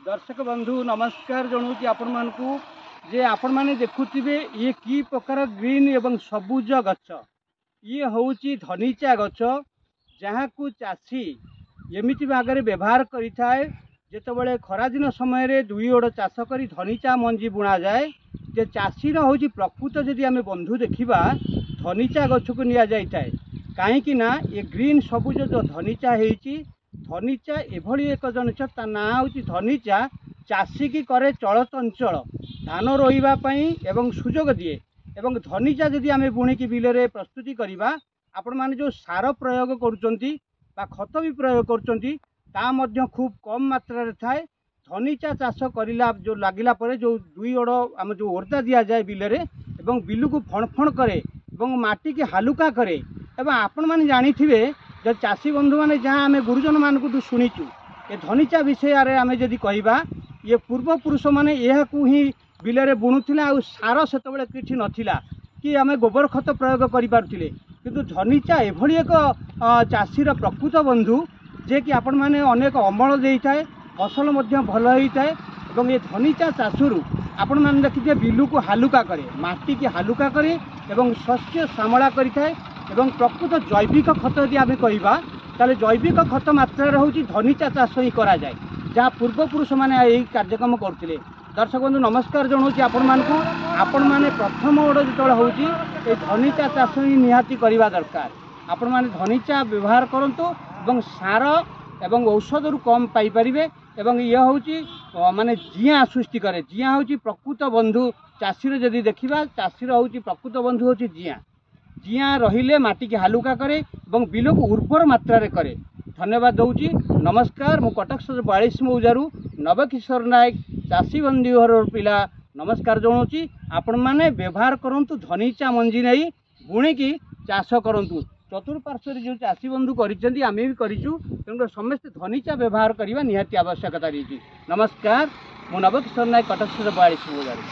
ଦର୍ଶକ ବନ୍ଧୁ, ନମସ୍କାର ଜଣାଉଛି ଆପଣମାନଙ୍କୁ ଯେ ଆପଣମାନେ ଦେଖୁଥିବେ ଇଏ କି ପ୍ରକାର ଗ୍ରୀନ୍ ଏବଂ ସବୁଜ ଗଛ। ଇଏ ହେଉଛି ଧନିଚା ଗଛ, ଯାହାକୁ ଚାଷୀ ଏମିତି ଭାଗରେ ବ୍ୟବହାର କରିଥାଏ। ଯେତେବେଳେ ଖରାଦିନ ସମୟରେ ଦୁଇ ଓଡ଼ ଚାଷ କରି ଧନିଚା ମଞ୍ଜି ବୁଣାଯାଏ, ଯେ ଚାଷୀର ହେଉଛି ପ୍ରକୃତ ଯଦି ଆମେ ବନ୍ଧୁ ଦେଖିବା, ଧନିଚା ଗଛକୁ ନିଆଯାଇଥାଏ। କାହିଁକି ନା ଏ ଗ୍ରୀନ୍ ସବୁଜ ଯେଉଁ ଧନିଚା ହେଇଛି, ଧନିଚା ଏଭଳି ଏକ ଜିନିଷ, ତା ନାଁ ହେଉଛି ଧନିଚା, ଚାଷୀକି କରେ ଚଳଚଞ୍ଚଳ, ଧାନ ରୋଇବା ପାଇଁ ଏବଂ ସୁଯୋଗ ଦିଏ। ଏବଂ ଧନିଚା ଯଦି ଆମେ ବୁଣିକି ବିଲରେ ପ୍ରସ୍ତୁତି କରିବା, ଆପଣମାନେ ଯେଉଁ ସାର ପ୍ରୟୋଗ କରୁଛନ୍ତି ବା ଖତ ବି ପ୍ରୟୋଗ କରୁଛନ୍ତି, ତା ମଧ୍ୟ ଖୁବ୍ କମ୍ ମାତ୍ରାରେ ଥାଏ। ଧନିଚା ଚାଷ କରିଲା ଯେଉଁ ଲାଗିଲା ପରେ ଯେଉଁ ଦୁଇ ଓଡ଼ ଆମ ଯେଉଁ ଓର୍ଦା ଦିଆଯାଏ ବିଲରେ, ଏବଂ ବିଲକୁ ଫଣ ଫଣ କରେ ଏବଂ ମାଟିକି ହାଲୁକା କରେ। ଏବଂ ଆପଣମାନେ ଜାଣିଥିବେ ଯେ ଚାଷୀ ବନ୍ଧୁମାନେ, ଯାହା ଆମେ ଗୁରୁଜନମାନଙ୍କଠୁ ଶୁଣିଛୁ ଏ ଧନିଚା ବିଷୟରେ ଆମେ ଯଦି କହିବା, ଇଏ ପୂର୍ବପୁରୁଷମାନେ ଏହାକୁ ହିଁ ବିଲରେ ବୁଣୁଥିଲେ। ଆଉ ସାର ସେତେବେଳେ କିଛି ନଥିଲା କି ଆମେ ଗୋବର ଖତ ପ୍ରୟୋଗ କରିପାରୁଥିଲେ, କିନ୍ତୁ ଧନିଚା ଏଭଳି ଏକ ଚାଷୀର ପ୍ରକୃତ ବନ୍ଧୁ ଯେ କି ଆପଣମାନେ ଅନେକ ଅମଳ ଦେଇଥାଏ, ଫସଲ ମଧ୍ୟ ଭଲ ହେଇଥାଏ। ଏବଂ ଏ ଧନିଚା ଚାଷରୁ ଆପଣମାନେ ଦେଖିଥିବେ ବିଲକୁ ହାଲୁକା କରେ, ମାଟିକି ହାଲୁକା କରେ ଏବଂ ଶସ୍ୟ ଶ୍ୟାମଳା କରିଥାଏ। ଏବଂ ପ୍ରକୃତ ଜୈବିକ ଖତ ଯଦି ଆମେ କହିବା, ତାହେଲେ ଜୈବିକ ଖତ ମାତ୍ରାରେ ହେଉଛି ଧନିଚା ଚାଷ ହିଁ କରାଯାଏ, ଯାହା ପୂର୍ବପୁରୁଷମାନେ ଏହି କାର୍ଯ୍ୟକ୍ରମ କରୁଥିଲେ। ଦର୍ଶକ ବନ୍ଧୁ, ନମସ୍କାର ଜଣାଉଛି ଆପଣମାନଙ୍କୁ। ଆପଣମାନେ ପ୍ରଥମ ଓଡ଼ ଯେତେବେଳେ ହେଉଛି, ଏ ଧନିଚା ଚାଷ ହିଁ ନିହାତି କରିବା ଦରକାର। ଆପଣମାନେ ଧନିଚା ବ୍ୟବହାର କରନ୍ତୁ ଏବଂ ସାର ଏବଂ ଔଷଧରୁ କମ୍ ପାଇପାରିବେ। ଏବଂ ଇଏ ହେଉଛି ମାନେ ଜିଆଁ ସୃଷ୍ଟି କରେ। ଜିଆଁ ହେଉଛି ପ୍ରକୃତ ବନ୍ଧୁ ଚାଷୀର। ଯଦି ଦେଖିବା, ଚାଷୀର ହେଉଛି ପ୍ରକୃତ ବନ୍ଧୁ ହେଉଛି ଜିଆଁ। ଜିଆଁ ରହିଲେ ମାଟିକି ହାଲୁକା କରେ ଏବଂ ବିଲକୁ ଉର୍ବର ମାତ୍ରାରେ କରେ। ଧନ୍ୟବାଦ ଦେଉଛି, ନମସ୍କାର। ମୁଁ କଟକ ସହର 42 ମୌଜାରୁ ନବକିଶୋର ନାୟକ, ଚାଷୀ ବନ୍ଧୁ ଘରର ପିଲା, ନମସ୍କାର ଜଣାଉଛି। ଆପଣମାନେ ବ୍ୟବହାର କରନ୍ତୁ, ଧନିଚା ମଞ୍ଜି ନେଇ ବୁଣିକି ଚାଷ କରନ୍ତୁ। ଚତୁଃପାର୍ଶ୍ୱରେ ଯେଉଁ ଚାଷୀ ବନ୍ଧୁ କରିଛନ୍ତି, ଆମେ ବି କରିଛୁ, ତେଣୁ ସମସ୍ତେ ଧନିଚା ବ୍ୟବହାର କରିବା ନିହାତି ଆବଶ୍ୟକତା ରହିଛି। ନମସ୍କାର, ମୁଁ ନବକିଶୋର ନାୟକ, କଟକ ସହର 42 ମୌଜାରୁ।